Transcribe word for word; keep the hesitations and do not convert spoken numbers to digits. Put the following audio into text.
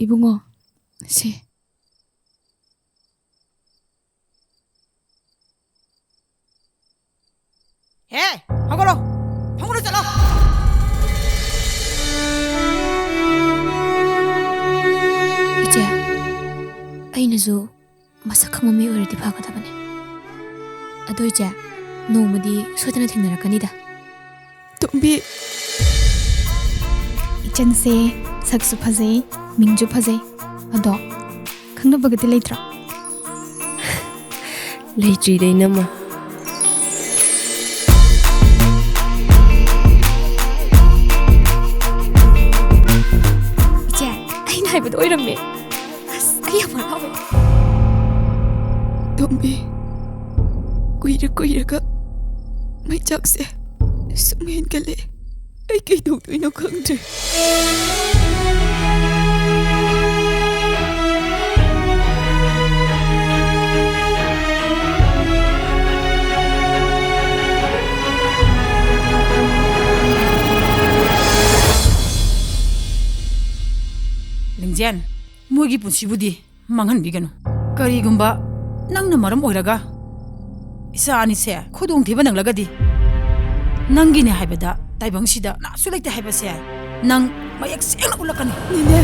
ꯏꯕꯨꯡꯉꯣ, ꯁꯦ꯫ ꯍꯦ, ꯍꯧꯒꯠꯂꯣ꯫ ꯐꯃꯨꯡꯗ ꯆꯠꯂꯣ꯫ ꯏꯆꯦ, ꯑꯩꯅꯁꯨ ꯃꯁꯛ ꯈꯪꯕ ꯃꯤ ꯑꯣꯏꯔꯗꯤ ꯐꯒꯗꯕꯅꯦ꯫ ꯑꯗꯣ ꯏꯆꯦ, ꯅꯣꯡꯃꯗꯤ ꯁꯣꯏꯗꯅ ꯊꯦꯡꯅꯔꯛꯀꯅꯤꯗ꯫ ꯇꯣꯝꯕꯤ꯫ ꯏꯆꯟꯁꯦ ꯁꯛꯁꯨ ꯐꯖꯩ, ꯃꯤꯡꯁꯨ ꯐꯖꯩ꯫ ꯑꯗꯣ ꯈꯪꯅꯕꯒꯗꯤ ꯂꯩꯇ꯭ꯔꯣ? ꯂꯩꯇ꯭ꯔꯤꯗ, ꯏꯅꯝꯃ꯫ ꯏꯆꯦ, ꯑꯩꯅ ꯍꯥꯏꯕꯗꯣ ꯑꯣꯏꯔꯝꯃꯦ꯫ ꯑꯁ, ꯑꯩ ꯌꯥꯝ ꯍꯔꯥꯎꯋꯦ꯫ ꯇꯣꯝꯕꯤ, ꯀꯨꯏꯔ ꯀꯨꯏꯔꯒ ꯃꯩꯆꯥꯛꯁꯦ ꯁꯨꯝ ꯍꯦꯟꯒꯠꯂꯛꯑꯦ꯫ ꯑꯩ ꯀꯩꯗꯧꯗꯣꯏꯅꯣ ꯈꯪꯗ꯭ꯔꯦ꯫ ꯂꯤꯡꯖꯦꯟ, ꯃꯣꯏꯒꯤ ꯄꯨꯟꯁꯤꯕꯨꯗꯤ ꯃꯥꯡꯍꯟꯕꯤꯒꯅꯨ꯫ ꯀꯔꯤꯒꯨꯝꯕ ꯅꯪꯅ ꯃꯔꯝ ꯑꯣꯏꯔꯒ ꯏꯆꯥ ꯑꯅꯤꯁꯦ ꯈꯨꯗꯣꯡꯊꯤꯕ ꯅꯪꯂꯒꯗꯤ, ꯅꯪꯒꯤꯅꯦ ꯍꯥꯏꯕꯗ ꯇꯥꯏꯕꯪꯁꯤꯗ ꯀꯅꯥꯁꯨ ꯂꯩꯇꯦ ꯍꯥꯏꯕꯁꯦ ꯅꯪ ꯃꯌꯦꯛ ꯁꯦꯡꯅ ꯎꯠꯂꯛꯀꯅꯤ꯫ ꯅꯦꯅꯦ,